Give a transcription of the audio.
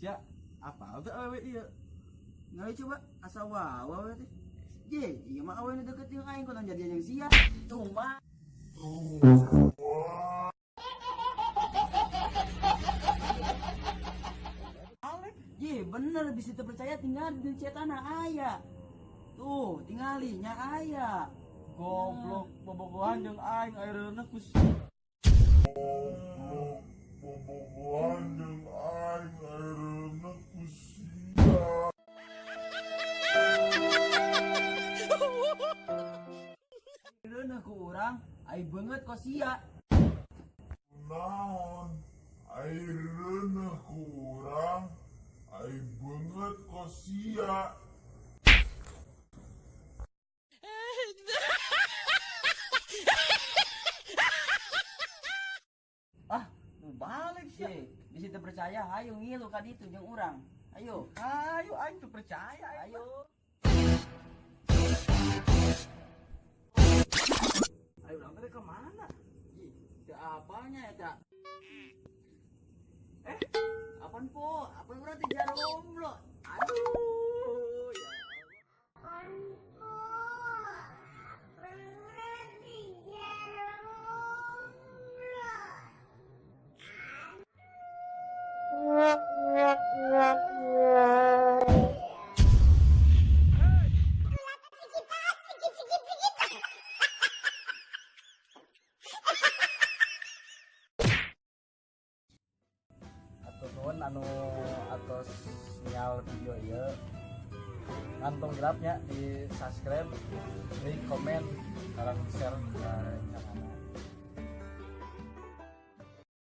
Sia, apa teh awewe ieu? Ngali coba asa wawa we teh. Je, ieu mah awewe nu deket jeung aing kunaon jadian jeung sia. Tuh mah. Je, bener bisa terpercaya tinggal di cetana aya. Tuh, tingali nya aya. Goblok, bobogohan jeung aing ayeuna ku sia. Goblok, bobogohan jeung aing ayeuna ku sia. Ayeuna ku urang, ai beungeut ko sia. Naon? Ayeuna ku urang, ai beungeut ko sia. Ah, balik sia. Je, bisa terpercaya hayu ngilu ka ditu jeung urang. Ayo. Ayo aing teu percaya aing. Ayo. Ayo urang teh ke mana? Ih, teu apalnya eta? Apaan po? Apa urang teh jaromlo? Aduh, ya Allah. Atur nuhun anu atos sinyal video ieu. Kantong gelapnya di subscribe, like, komen, sareng share ke channel.